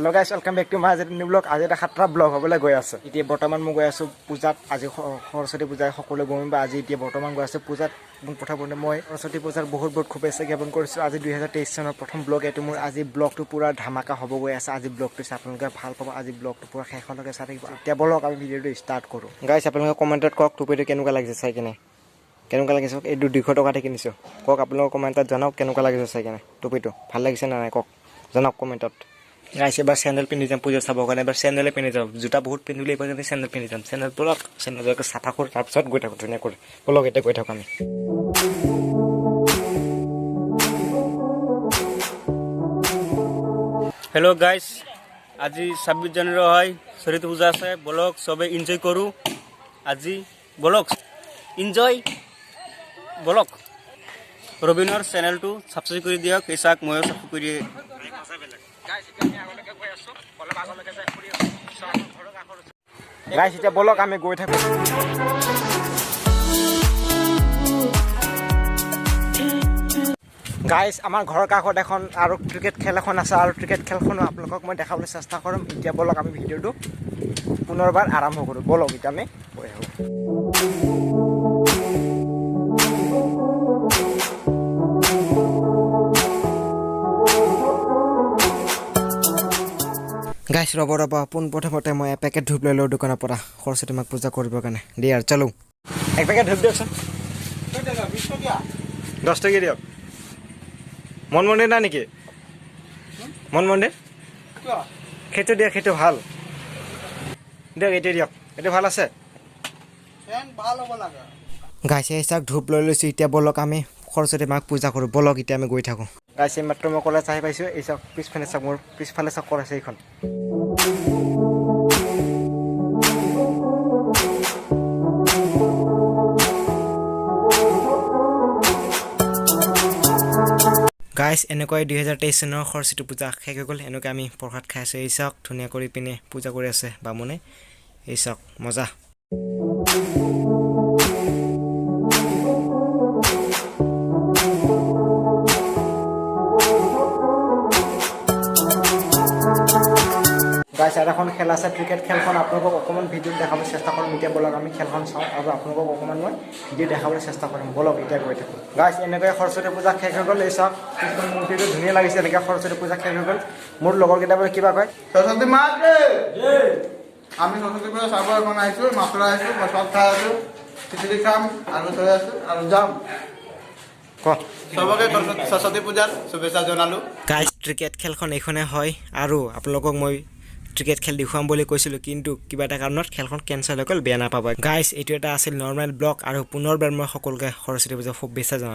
Hello guys, welcome back to my new vlog. আজি এটা সাতটা ব্লগ হ'বলৈ গৈ আছে। এতিয়া বৰ্তমান মই গৈ আছোঁ পূজাত। আজি সৰস্বতী পূজা, সকলোৱে গম পায়। আজি এতিয়া বৰ্তমান গৈ আছোঁ পূজাত। পোনপ্ৰথমতে মই সৰস্বতী পূজাৰ বহুত বহুত শুভেচ্ছা জ্ঞাপন কৰিছোঁ। আজি 2023 চনৰ প্ৰথম ব্লগ এইটো মোৰ। আজি ব্লগটো পূৰা ধামাকা হ'ব গৈ আছে। আজি ব্লগটো চাই আপোনালোকে ভাল পাব। আজি ব্লগটো পূৰা শেষলৈকে চাই থাকিব। এতিয়া বলক, আমি ভিডিঅ'টো ষ্টাৰ্ট কৰোঁ। গাইছ, আপোনালোকে কমেণ্টত কওক টুপিটো কেনেকুৱা লাগিছে চাই কিনে। কেনেকুৱা লাগিছে? এইটো 200 টকাতে কিনিছোঁ। কওক, আপোনালোকৰ কমেণ্টত জনাওক কেনেকুৱা লাগিছে চাই কিনে। টুপিটো ভাল লাগিছে নে নাই, কওক, জনাওক কমেণ্টত। গাইছ, এবাৰ চেণ্ডেল পিন্ধি যাম পূজা চাবৰ কাৰণে। এবাৰ চেণ্ডেলে পিন্ধি যাম। জোতা বহুত পিন্ধিলে, এইবাৰ কিন্তু চেণ্ডেল পিন্ধি যাম। চেণ্ডেল, বলক, চেণ্ডেল চাফা কৰোঁ, তাৰপিছত গৈ থাকোঁ ধুনীয়া কৰি। বলক, এতিয়া গৈ থাকোঁ আমি। হেল্ল' গাইছ, আজি 26 জানুৱাৰী হয়, সৰস্বতী পূজা আছে। বলক, চবে এনজয় কৰোঁ আজি। বলক, এনজয় বলক। ৰবীনৰ চেনেলটো ছাবস্ক্ৰাইব কৰি দিয়ক। এই চাওক, ময়ো ছাবস্ক্ৰাইব কৰি। গাইছ, এতিয়া বলক, আমি গৈ থাকোঁ। গাইছ, আমাৰ ঘৰৰ কাষত এখন আৰু ক্ৰিকেট খেল এখন আছে আৰু ক্ৰিকেট খেলখনো আপোনালোকক মই দেখাবলৈ চেষ্টা কৰিম। এতিয়া বলক, আমি ভিডিঅ'টো পুনৰবাৰ আৰম্ভ কৰোঁ। বলক, এতিয়া আমি গৈ থাকোঁ। গাইছ, ৰ'ব ৰ'ব, পোনপ্ৰথমতে মই এপেকেট ধূপ লৈ লওঁ দোকানৰ পৰা সৰস্বতী মাক পূজা কৰিবৰ কাৰণে। দিয়ে আৰু চলো। এক পেকেট ধূপ দিয়কচোন। 10 টকীয়া দিয়ক। মন মন্দিৰ নাই নেকি? মন মন্দিৰ সেইটো দিয়ক, সেইটো ভাল দিয়ক। এইটো দিয়ক, এইটো ভাল আছে। গাইছে, চাওক, ধূপ লৈ লৈছোঁ। এতিয়া বলক, আমি সৰস্বতী মাক পূজা কৰোঁ। বলক, এতিয়া আমি গৈ থাকোঁ। গাইছে, মাত্ৰ মই কলেজ আহি পাইছোঁ। এই চাওক, পিছফালে চাওক, মোৰ পিছফালে চাওক, ক'ত আছে এইখন। গাইছ, এনেকুৱাই 2023 চনৰ সৰস্বতী পূজা শেষ হৈ গ'ল। এনেকৈ আমি প্ৰসাদ খাই আছোঁ। এই চাওক, ধুনীয়া কৰি পিনে পূজা কৰি আছে বামুণে। এই চাওক, মজা। গাইছ, আৰু এখন খেল আছে, ক্ৰিকেট খেলখন আপোনালোকক অকণমান ভিডিঅ'ত দেখাবলৈ চেষ্টা কৰিম। এতিয়া ব'লক, আমি খেলখন চাওঁ আৰু আপোনালোকক অকণমান মই ভিডিঅ' দেখাবলৈ চেষ্টা কৰিম। ব'লক, এতিয়া গৈ থাকোঁ। গাইছ, এনেকৈ সৰস্বতী পূজা শেষ হৈ গ'ল। এই চাওক, কিছুমান মূৰ্তিটো ধুনীয়া লাগিছে। এনেকৈ সৰস্বতী পূজা শেষ হৈ গ'ল। মোৰ লগৰকেইটা বোলে কিবা কয়। সৰস্বতী মাক, আমি সৰস্বতী পূজা চাব এখন আহিছোঁ, মাত্ৰ আহিছোঁ, প্ৰসাদ খাই আছোঁ, খিচিৰি খাম আৰু থৈ আছোঁ আৰু যাম। ক। চবকে সৰস্বতী পূজাৰ শুভেচ্ছা জনালোঁ। গাইছ, ক্ৰিকেট খেলখন এইখনে হয় আৰু আপোনালোকক মই ক্ৰিকেট খেল দেখুৱাম বুলি কৈছিলোঁ, কিন্তু কিবা এটা কাৰণত খেলখন কেঞ্চেল হৈ গ'ল। বেয়া নাপাব গাইছ, এইটো এটা আছিল নৰ্মেল ব্লগ আৰু পুনৰবাৰ মই সকলোকে সৰস্বতী পূজাৰ শুভেচ্ছা জনালোঁ।